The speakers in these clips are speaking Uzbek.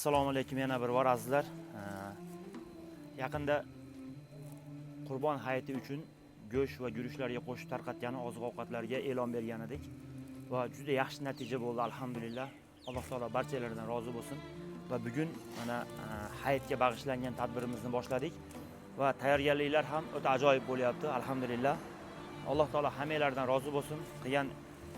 Assalomu alaykum yana bir bor azizlar. Yaqinda Qurbon hayiti uchun go'sht va guruchlarga qo'shib tarqatgan oziq-ovqatlarga e'lon bergan edik va juda yaxshi natija bo'ldi, alhamdulillah. Alloh taolo barchalardan rozi bo'lsin. Va bugun mana hayitga bag'ishlangan tadbirimizni boshladik va tayyorgarliklar ham o'ta ajoyib bo'lyapti, alhamdulillah. Alloh taolo hammanglardan rozi bo'lsin. Qilgan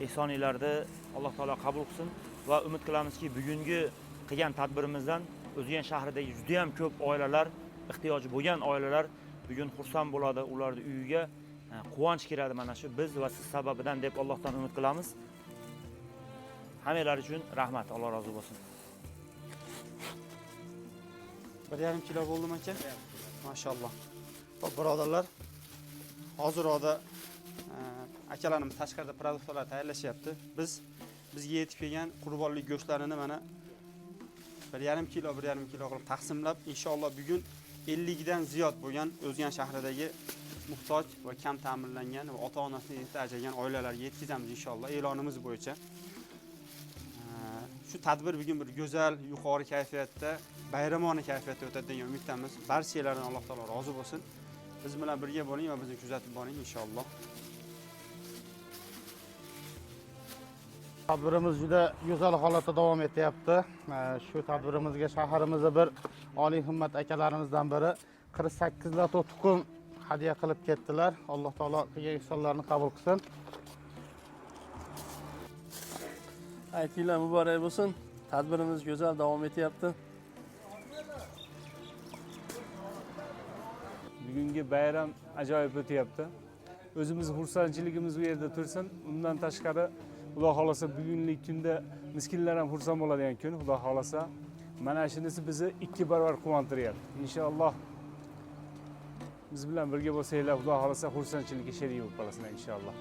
ehsoninglarni Alloh taolo qabul qilsin va umid qilamizki, bugungi qilgan tadbirimizdan O'zgan shahridagi juda ham ko'p oilalar, ehtiyoji bo'lgan oilalar bugun xursand bo'ladi, ularning uyiga quvonch kiradi mana shu biz va siz sababidan deb Allohdan umid qilamiz. Hammanglar uchun rahmat, Alloh rozi bo'lsin. 1,5 kilo bo'ldimi aka? Mashalloh. Xo'p, birodarlar, hozir akalarimiz tashqarida produktlar tayyorlashyapti. Biz bizga yetib kelgan qurbonlik go'shtlarini mana 1,5 kilo, 1,5 kilo qilib taqsimlab, inshaalloh bugun 50 dan ziyod bo'lgan O'zgan shahridagi muhtoj va kam ta'minlangan va ota-onasini erta ajragan oilalarga yetkazamiz inshaalloh e'lonimiz bo'yicha. Shu tadbir bugun bir go'zal, yuqori kayfiyatda, bayramona kayfiyatda o'tadi degan umiddamiz. Barchalardan Alloh taolo rozi bo'lsin. Biz bilan birga bo'ling va bizni kuzatib boring inshaalloh. Tadbirimiz juda go'zal holatda davom etyapti. Shu tadbirimizga shaharimizda bir oliy himmat akalarimizdan biri 48 lato tuxum hadya qilib ketdilar. Alloh taolo qilgan ihsonlarini qabul qilsin. Hayitlar muborak bo'lsin. Tadbirimiz go'zal davom etyapti. Bugungi bayram ajoyib o'tyapti. O'zimiz xursandchiligimiz bu yerda tursin. Undan tashqari Xudo xohlasa bugungi kunda miskinlar ham xursand bo'ladigan kun, Xudo xohlasa. Mana shunisi bizni 2 barobar quvontiryapti. Inshaalloh biz bilan birga bo'lsanglar, Xudo xohlasa xursandchilikka sherik bo'lib qolasizlar inshaalloh.